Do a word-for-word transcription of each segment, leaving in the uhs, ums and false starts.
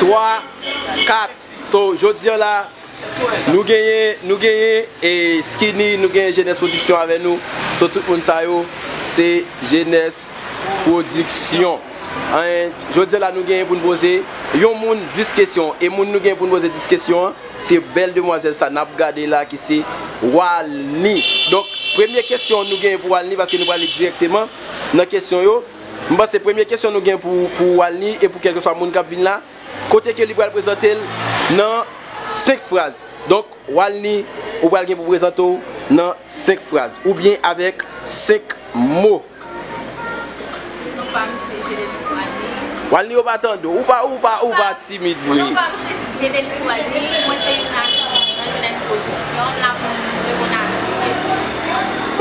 twa, kat. So, jodi a la, nou genyen, nou genyen, e, Skinny, nou genyen Jeunesse Production avè nou. So, tout moun sa yo, se Jeunesse Production. Anyen, jodi a la, nou genyen pou n poze yon moun dis kesyon. E moun nou genyen pou n poze dis kesyon an, se bèl demwazèl sa n ap gade la ki se Walny. Donk, premye kesyon nou genyen pou Walny, paske nou prale dirèkteman nan kesyon yo. M panse premye kesyon nou gen pou, pou Walny e pou kèlkeswa moun k ap vin la, kote ke li pral prezante l nan senk fraz. Donk, Walny, ou pral gen pou prezante w nan senk fraz, oubyen avèk senk mo. Non pa m se Genelis Walny. Walny, yo pa tande w. Ou pa, ou pa, ou pa timid vre. Non pa m se Genelis Walny. Mwen se youn nan atis nan Jeunesse Production. M la pou m reponn a dis kesyon.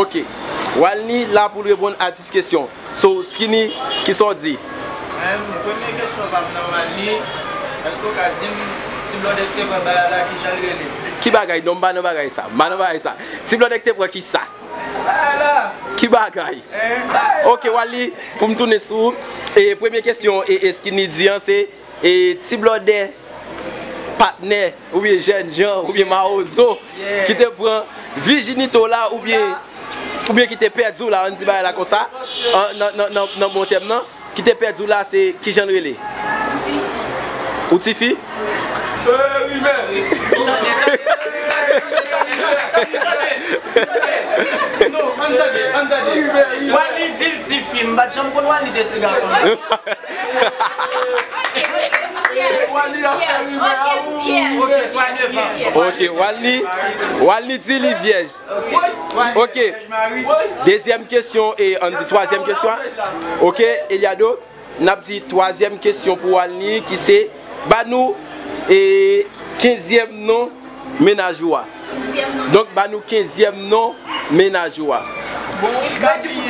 Ok. Walny la pou l reponn a dis kesyon. So, Skinny, kisa w di? Em, premye kesyon pa m nan Walny, èske w ka di m, ti blòdè ki te pran bagay la, kijan l rele? Ki bagay? Non, m pa nan bagay sa. M pa nan bagay sa. Ti blòdè ki te pran kisa? Bagay la. Ki bagay? Ok, Walny, pou m tounen sou ou. E premye kesyon e, e Skinny di an, se, e, ti blòdè patnè, oubyen jènjan, oubyen mawozo, ki te pran vijinite w la, oubyen, oubyen ki te pèdi w la, ann di bagay la konsa, an, nan, nan, nan, nan bon tèm nan, ki te pèdi w la, se kijan l rele? Tifi. Ou tifi? Cheri, men. Non, ann tande, ann tande. Walny di l tifi, m pa t janm konn Walny te ti gason. Walny ap fè rimè a ou. Ok, twa e nèf an. Ok, Walny, Walny di li vyèj. Ok. Dezyèm kesyon, e ann di twazyèm kesyon an. Ok, Eliado, n ap di twazyèm kesyon pou Walny, ki se, ba nou, e, kenzyèm non mennaj ou a. Donk, ba nou kenzyèm non mennaj ou a. Bon, wi, li ka bliye.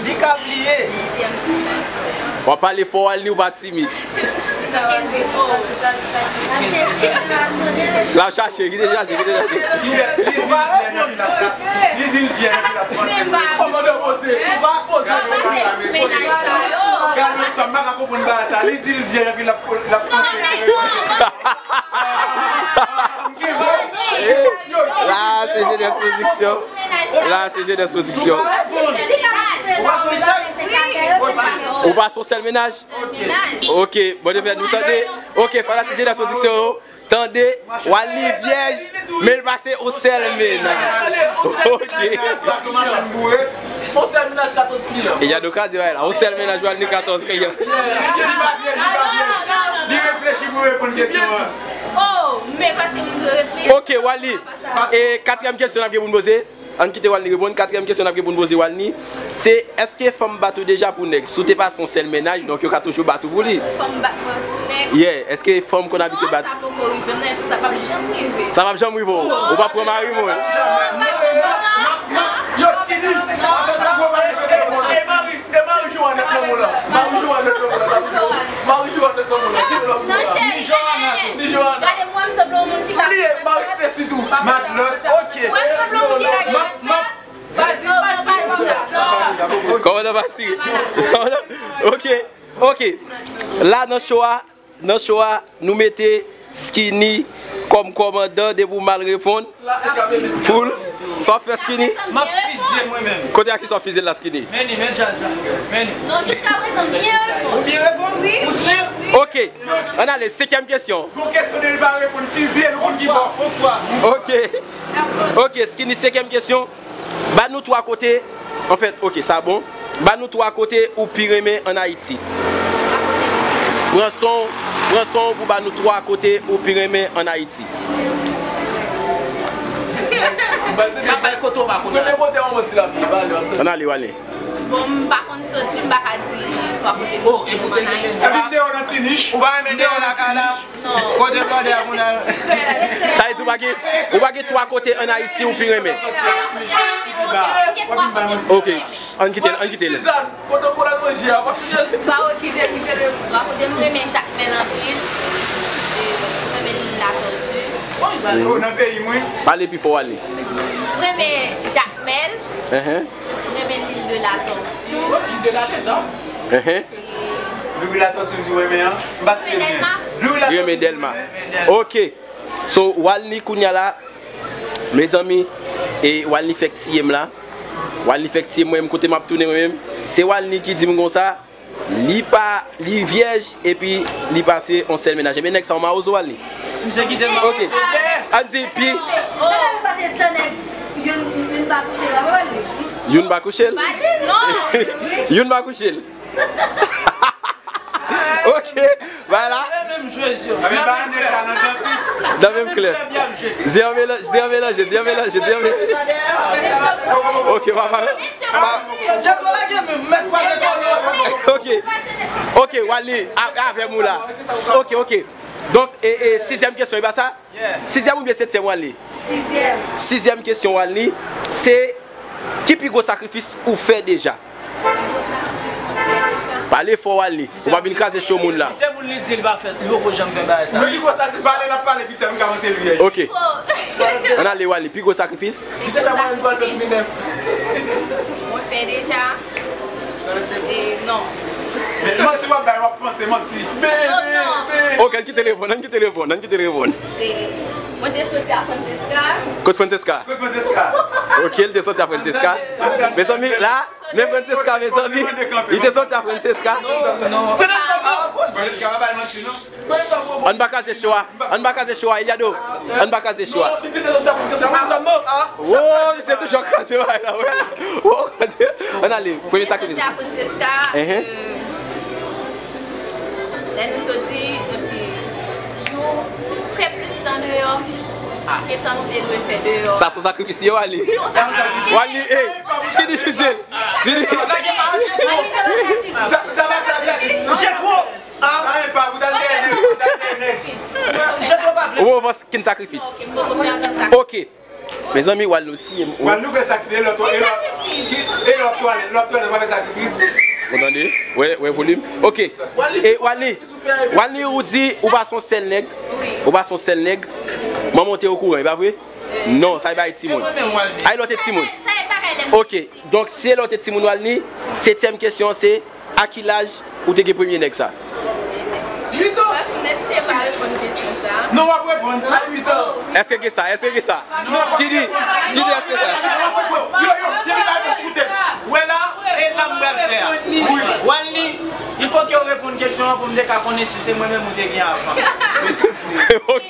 Li ka bliye. W ap pale fò, Walny, ou pa timid. L ap chache, kite chache, kite chache. Li di l vyèj, epi l ap panse. Kòmandan poze. Gade sa, m pa ka konprann bagay sa. Li di l vyèj, epi l ap, l ap panse. La, se Jeunesse Production. La, se Jeunesse Production. Ou pa sou sèl mennaj? Ok, bon, de fè, nou tande. Ok, fanatik Jeunesse Production yo, tande, Walny vyèj, men l pase on sèl mennaj. Ok. On sèl mennaj katòz kliyan. E y a do kaze, la. On sèl mennaj, Walny katòz kliyan. Li pa vyèj, li pa vyèj. Li reflechi pou reponn kesyon an. Oh, men paske m dwe reflechi. Ok, Walny. E katriyèm kesyon n ap gen pou n poze. Ann kite Walny reponn. Katriyèm kesyon n ap gen pou n poze Walny, se èske fanm bat ou deja pou nèg? Si w te pase yon sèl mennaj, donk yo ka toujou bat ou pou li. Fanm bat mwen pou nèg? Yeah, èske fanm konn abitye bat? Non, sa poko rive m, nan, sa p ap janm rive. Sa p ap janm rive w? Ou p ap pran mari moun? Yo, Skinny, sa fè sa, bon, pa repete. E mari, e mari Joanette nan mo la. Mari Joanette nan mo la, mari Joanette nan mo la. Di l la. Ni Joanna tou. Ni Joanna. Gade mwen, m sanble yon moun ki ka. Bliye, mari Stacy tou. Matlòt. Ok. Mwen, m sanble yon moun ki ka. M ap, m ap. Pa di, pa di sa. Kòmandan pa tire. Kòmandan, ok, ok. La nan cho a, nan cho a, nou mete Skinny kòm kòmandan depi w mal reponn. Poul, sa w ap fè, Skinny? M ap fizye mwen menm. Kote a ki sa w ap fizye l la, Skinny? Men li, men djaz la. Men li. Non, jiskaprezan, m byen reponn. Ou byen reponn? Wi. Ou si? Ok. Ann ale, senkyèm kesyon. Gon kesyon de li pa reponn, fizye l, ou konn ki bò. Ok. Ok, Skinny, senkyèm kesyon. Ba nou twa kote, anfèt, ok, sa bon. Ba nou twa kote ou pi renmen ann Ayiti. Pran son, pran son pou ba nou twa kote ou pi renmen ann Ayiti. Ann ale, Walny. Bon, m pa konn soti, m pa ka di twa kote m renmen ann Ayiti. Epi m deyò nan ti nich. Ou pa renmen deyò lakay la? Kote blòdè a kounye a? Sa vle di ou pa gen, ou pa gen twa kote ann Ayiti ou pi renmen? Ok, ann kite l, ann kite l. Suzanne, kote w konn al manje a, w ap chèche l? Ba, ok, kite l, kite l. Ba, kote m renmen Jakmèl anpil. E, m renmen Lil Latòti. Oh, nan peyi m, wi. Pale pi fò, ale. M renmen Jakmèl. M renmen Lil de Latòti. Lil de Latòti, sa? Depi Latòti m di w renmen an, m pa tande byen. Li renmen Dèlma. Ok. So, Walny kounya la, mezanmi, e Walny fèk tiye m la. Walny fèk tiye m, mwen menm kote m ap tounen mwen menm. Se Walny ki di m konsa, li pa, li vyèj, epi li pase yon sèl mennaj. Ebyen, nèg sa, yon mawozo, Walny. Misye kite m. Ok. Ann di, pi. Sa ka pase san nèg, youn, youn pa kouche, pa vre, Walny? Youn pa kouche l? Pa di non. Youn pa kouche l. Ok, voilà. Nan menm klèb. Zye an melanje, zye an melanje, zye an melanje, zye an melanje. Ok, papa. Ok. Ok, Walny, a- avè m ou la. Ok, ok. Donk, e, e, sizyèm kesyon, e pa sa? Sizyèm oubyen setyèm, Walny? Sizyèm. Sizyèm kesyon, Walny, se ki pi gwo sakrifis ou fè deja? Pi gwo sakrifis mwen fè deja? Pale fò, Walny. Ou pa vin kraze cho moun la. Misye moun li di li pa fè, li poko janm fè bagay sa. Wi, li gwo sakrifis. Pale, l ap pale, piti a, m ka panse l vyèj. Ok. Ann ale, Walny. Pi gwo sakrifis? Li te fè mwen vin gòl fè mil nèf. Mwen fè deja. E non. Men manti w ap bay, w ap panse manti. Oh, non. Ok, ann kite reponn, ann kite reponn, ann kite reponn. Se, mwen te soti a Francesca. Kot Francesca? Kot Francesca? Ok, li te soti a Francesca. Mezanmi, la, men Francesca, mezanmi, li te soti a Francesca. Non, non. Francesca pa bay manti, non. Ann pa kraze cho a. Ann pa kraze cho a, Eliado. Ann pa kraze cho a. Wo, misye toujou ap kraze bagay la, wè. Wo, kraze. Ann ale, premye sakrifis. Soti a Francesca, euh, lè nou soti, epi nou fè plis tan deyò ke tan nou te dwe fè deyò. Sa se yon sakrifis, yo, Walny. Wi, yon sakrifis. Walny, ey, ki difisil. Ki difisil. Sa, sa pa sakrifis, non. Sa e pa, ou t al dèyè nèg, ou t al dèyè nèg. Ou pa fè okenn sakrifis. Ok. Mezanmi, Walny, nou tiye m. Walny, nou fè sakrifis, e lè w ap twalèt, e lè w ap twalèt, lè w ap twalèt, w ap fè sakrifis. Ou tande? Wè, wè volim. Ok. E Walny, Walny, ou di ou pa se yon sèl nèg. Ou pa se yon sèl nèg. Manman w te okouran, e pa vre? Non, sa e bagay timoun. Ay, lè w te timoun. Ok. Donk, se lè w te timoun, Walny, setyèm kesyon se, a ki laj ou te gen premye nèg sa? Uit an. Non, w ap reponn. A uit an. Èske gen sa? Èske gen sa? Skini, Skini, èske sa? Yo, yo, depi pa reponn, choute. Wè la, e la m pral fè a. Wi. Walny, il faut que w reponn kesyon an pou m te ka konnen si se mwen menm ou te gen avan. Ok.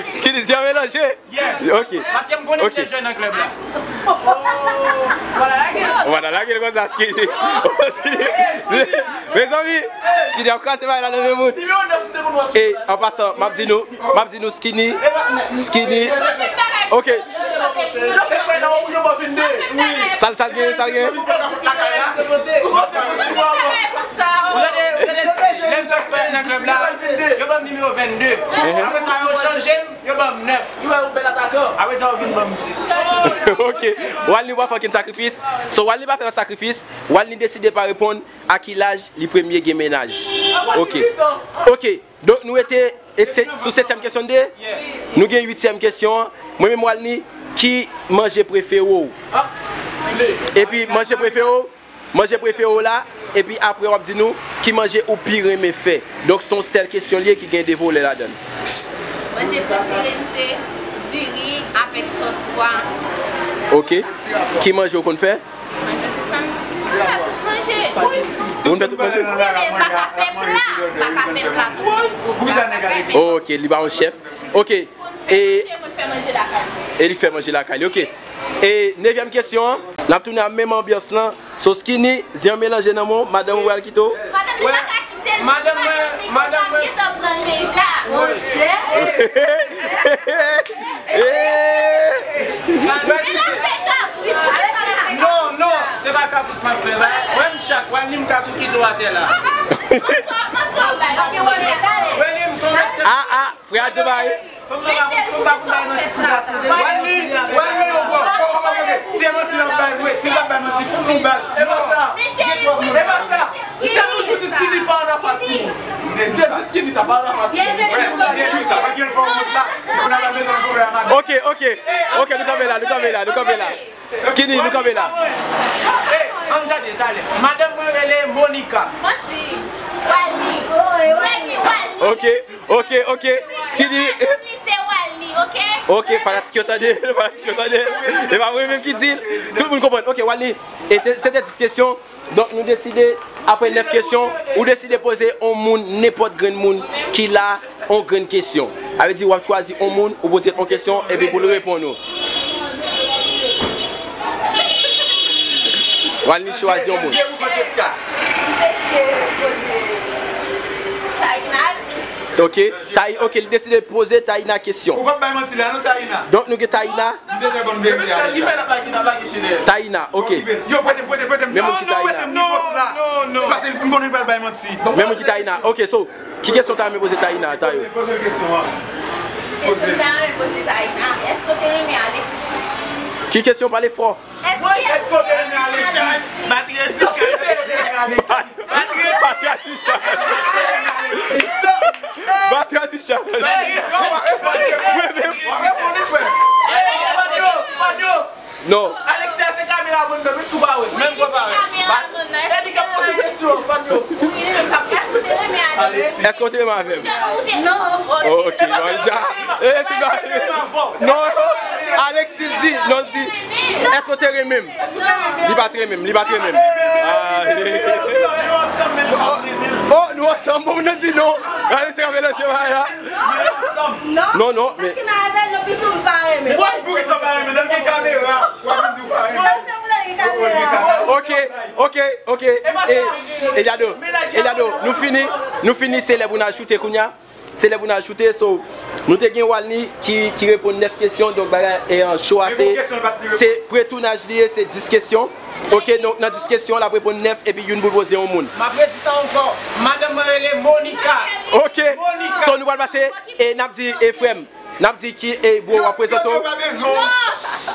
Skini, zye melanje. Yeah. Ok. Paske m konnen m te jwe nan klèb la. Ou pa ta lage l konsa, Skini. Mezanmi, Skini ap kraze bagay la nan men moun. E, an pasan, m ap di nou, m ap di nou, Skini, Skini. Ok. Sa l, sa l gen, sa l gen. Ou gade, ou gade, lè m sot nan klèb la, yo ban m nimewo vennde. Apre sa, yo chanje m. Yo ban m nèf. Li wè yon bèl atakan. Apre sa, yo vin ban m sis. Ok. Walny pa fè okenn sakrifis. So, Walny pa fè yon sakrifis. Walny deside pa reponn a ki laj li premye gen mennaj. Ok. Ok. Donk, nou rete e se, sou setyèm kesyon de. Nou gen uityèm kesyon an. Mwen menm, Walny, ki manje prefere w? Epi, manje prefere w, Manje prefere w la, epi apre w ap di nou ki manje ou pi renmen fè. Donk, se yon sèl kesyon li ye ki gen de volè ladan l. Manje prefere m se diri avèk sòs pwa. Ok. Ki manje ou konn fè? Manje prefere m, m ka tout manje. Ou konn fè tout manje? Wi, men m pa ka fè pla. M pa ka fè pla tou. Ok, li pa yon chèf. Ok. E, e li fè manje lakay li, ok. E nevyèm kesyon an, n ap tounen a menm anbyans lan. So, Skinny, zye an melanje nan men w, madanm ou pral kite w. Madanm li pa ka kite l, madanm mwen, madanm mwen gentan pran l deja. Monchè. Non, non, se pa kapris m ap fè la. Wè m tchak, wè m li m ka tou kite w atè la. Wè li m son mesye. Ah, ah. Frè a di bay. Fòm nan pa, fòm pa pou bay manti sou gason de. Wè li, wè li yon kò. Oh, oh, oh, ok. Si e manti l ap bay vre, si l ap bay manti, fout nou bal. E pa sa. E pa sa. M te toujou di Skinny pa ann afè timoun. M te di Skinny sa pa ann afè timoun. Wè, m te di sa, pa gen fò wont la. Pou n ap al mete nan pwoblèm ak madanm. Ok, ok. Ok, nou kanpe la, nou kanpe la, nou kanpe la. Skinny, nou kanpe la. Ey, ann tande, talè. Madanm mwen rele Monica. Manti. Wè li. Wè li, wè li. Ok, ok, ok. Skidi. Se Walny, ok? Ok, fanatik yo tande, fanatik yo tande. E pa mwen menm ki di l. Tout moun konprann. Ok, Walny. E te- se te dis kesyon. Donk nou deside, apre nèf kesyon, ou deside poze on moun, nenpòt grenn moun ki la, on grenn kesyon. Sa vle di w ap chwazi on moun, ou poze l on kesyon, epi pou l reponn ou. Walny chwazi on moun. Ok, Tay, ok, li deside poze Taina kesyon. Ou p ap bay manti la non, Taina. Donk nou gen Taina. M te dwe konn verite a deja. Taina, ok. Yo, prete m, prete m, prete m. Men moun ki Taina. Paske m konnen l pral bay manti. Men moun ki Taina. Ok, so, ki kesyon w ta renmen poze Taina, Tayo? Poze, poze l kesyon an. Kesyon m ta renmen poze Taina, èske w te renmen Alexis? Ki kesyon, pale fò? Èske w te renmen Alexis? Batri Alexis. Èske w te renmen Alexis? Batri Alexis. Batri Alexis. Mwen menm. Non. Alexia se kamera moun nan, menm si w pa wè. Menm konsa. E li k ap poze kesyon, fan yo. Èske w te renmen avè m? Non. Oh, ok, bon, ja. Eh, ti bagay. Non, non. Alexis di, non, di, èske w te renmen m? Li pa t renmen m, li pa t renmen m. Ah, oh, nou ansanm, bon, nou di non. Gade, se ka melanje bagay la. Non, non, men. Sa ki nan avè l, non, plis ou pa renmen. Mwen, poukisa w pa renmen? Nan gen kamera. W ap vin di w pa renmen. Ok, ok, ok. E, Eliado, Eliado, nou fini, nou fini, se lè pou n al choute kounya. Se lè pou n al choute, so, nou te gen Walny ki, ki reponn nèf kesyon, donk bagay, e, an, cho a, se, se pretounaj li ye, se dis kesyon. Ok, donk nan dis kesyon, l ap reponn nèf, epi youn pou l poze yon moun. M ap redi sa ankò, madanm mwen rele Monica. Ok, so nou pral pase, e n ap di, e frè m, n ap di ki, e bro, w ap prezante w.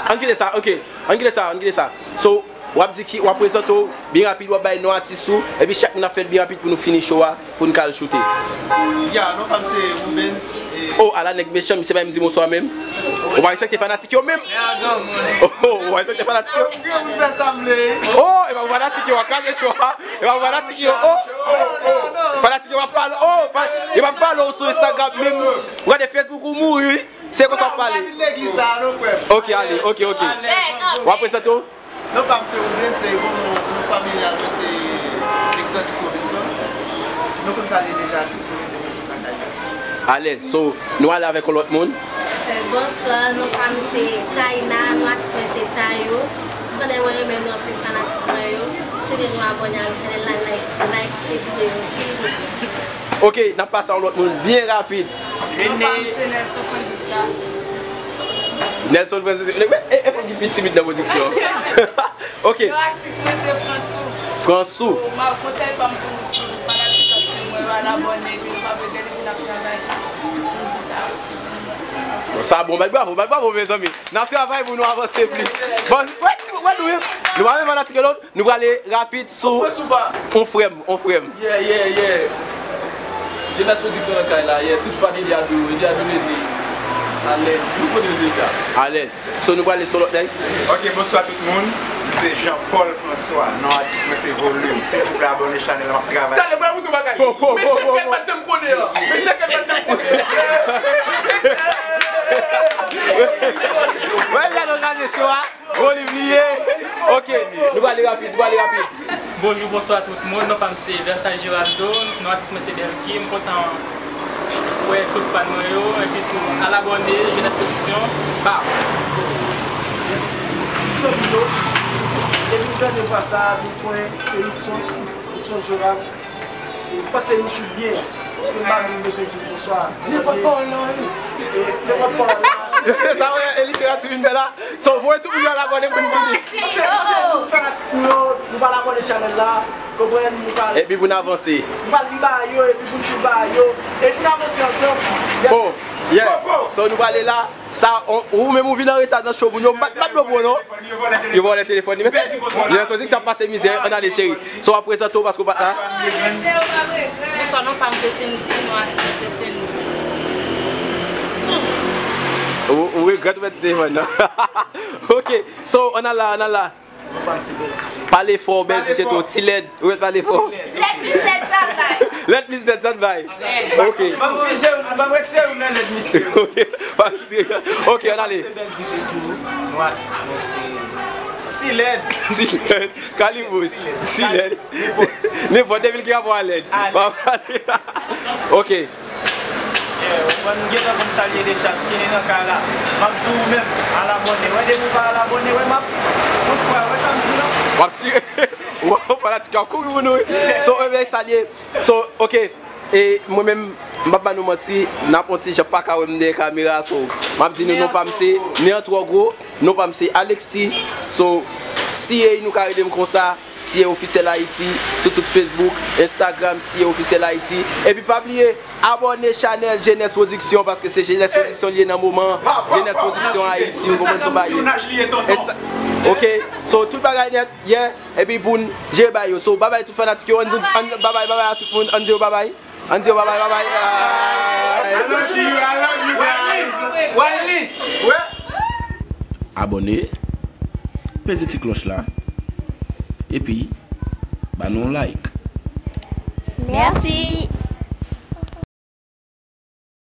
Ann kite sa, ok, ann kite sa, ann kite sa. So, w ap di ki, w ap prezante w byen rapid, w ap bay non atis ou, epi chak moun ap fè l byen rapid pou nou fini cho a, pou n ka al choute. Ya, non pa m se Rubens. Oh, ala nèg mechan, misye pa menm di bonswa menm. Ou pa respekte fanatik yo menm. Oh, ou pa respekte fanatik yo. Oh, e pa pou fanatik yo, w ap kraze cho a. E pa pou fanatik yo, oh. Fanatik yo p ap follow, oh, fa- yo p ap follow sou Instagram menm. Ou gade Facebook ou mouri, wi. Se konsa w ap pale. Ok, ale, ok, ok. W ap prezante w? Non pa m se Rubens, se bon, nou, nou familyal mwen se Exantis Robinson. Nou konn sa l ye deja, atis nou rete lakay la. Alèz, so, nou ale avèk yon lòt moun. Bonswa, non pa m se Taina, non atis mwen se Tayo. M konnen mwen renmen nou anpil fanatik mwen yo. Toude nou abòne avèk chanèl la, like, like e videyo, silvouplè. Ok, n ap pase a yon lòt moun byen rapid. Non pa m se Nelson Francisca. Nelson Francisca. E, e, e, e, ki pi timid nan pwodiksyon. Ok. Non atis mwen se Fransou. Fransou. Bon, konsèy pa m pou, pou fanatik k ap swiv mwen yo, al abòne, epi nou pa vle gade, epi n ap travay. Bon, sa bon, bat bravo, bat bravo, mezanmi. N ap travay pou nou avanse plis. Bon, wè, wè nou menm. Nou pa menm fanatik yo, non. Nou prale rapid sou on frè m, on frè m. Yeah, yeah, yeah. Jeunesse Production nan kay la, yeah, tout fan Eliado, Eliado Nene. Alèz, nou konnen l deja. Alèz. So, nou prale sou lòt nèg. Ok, bonswa tout moun. M se Jean Paul François. Non atis mwen se Volume. Silvouplè, abòne chanèl la, m ap travay. Talè, mwen moutre w bagay. Po, po, po, po, po. Mesye kèt pa t janm konnen. Mesye kèt pa t janm konnen. Wè, Eliado kraze cho a. Olivier. Ok, nou prale rapid, nou prale rapid. Bonjou, bonswa tout moun. Non pa m se Versailles Geraldo. Non atis mwen se Belky. M kontan wè tout fan mwen yo. Epi tou, al abòne, Jeunesse Production. Bam! Yes. Tout zanmi yo. Epi dènye fwa sa, nou konnen se Luckson. Luckson Jorab. E m panse nou sou byen, paske m pa menm bezwen di l bonswa. Di l pa w non. E se pa w la. Se sa, wè, e literati vin fè la. So, voye tout moun yo al abòne pou n fini. Paske, paske tout fanatik nou yo, nou pral abòne chanèl la, konprann, nou pral. Epi pou n avanse. Nou pral li ba yo, epi pou n swiv ba yo. Epi n avanse ansanm. Yes. Oh, yeah. So, nou prale la. Sa, on- ou menm ou vin anreta nan show moun yo, bat, bat dlo pou ou non. Yo vòlè telefòn li, mesye. Li nan soti ki sa pase mizè, ann ale cheri. So w ap prezante w paske w pa t la. Bonswa, non pa m se Cindy, non atis mwen se Cindy. Ou, ou regrèt ou pèdi telefòn nan. Ok, so ann al la, ann al la. Pale fò, Bèl Ti Cheto, ti lèd, ou ret pale fò. Lèd plis lèd sa bay. Lèd plis lèd, sa n bay. Ok. Ban m fize youn, ban m retire youn nan lèd misye. Ok. Pa retire. Ok, ann ale. Se bèl D J tou. Nou atis mwen se. Si lèd. Ti lèd. Kalibous. Ti lèd. Nenpòt depi l gen rapò a lèd. Ok. Yeah, ou konn gentan konn salye deja, Skinny nan kay la. M ap di ou menm, al abòne. Wè depi ou pa al abòne, wè m ap. Ou frè, wè sa m di la. W ap tire. Waw, fanatik yo ap kouri pou nou wi. So, ebyen, salye. So, ok. E mwen menm, m p ap ba nou manti, n ap on ti jan pa ka wè m dèyè kamera. So, m ap di nou non pa m se Néant Twò Gwo, non pa m se Alexis. So, si e nou ka rele m konsa, C A Officiel Haïti, sou tout Facebook, Instagram, C A Officiel Haïti. Epi pa bliye, abòne chanèl Jeunesse Production, paske se Jeunesse Production li ye nan moman. Jeunesse Production Haïti, ou konprann sou bagay. E sa- Ok, so tout bagay nèt, yeah. Epi pou n jere bagay yo. So, babay tout fanatik yo, ann di, ann, babay, babay a tout moun, ann di yo babay. Ann di yo babay, babay. I love you, I love you guys. Wally, wè. Abòne, peze ti klòch la, epi ba nou yon like. Mèsi.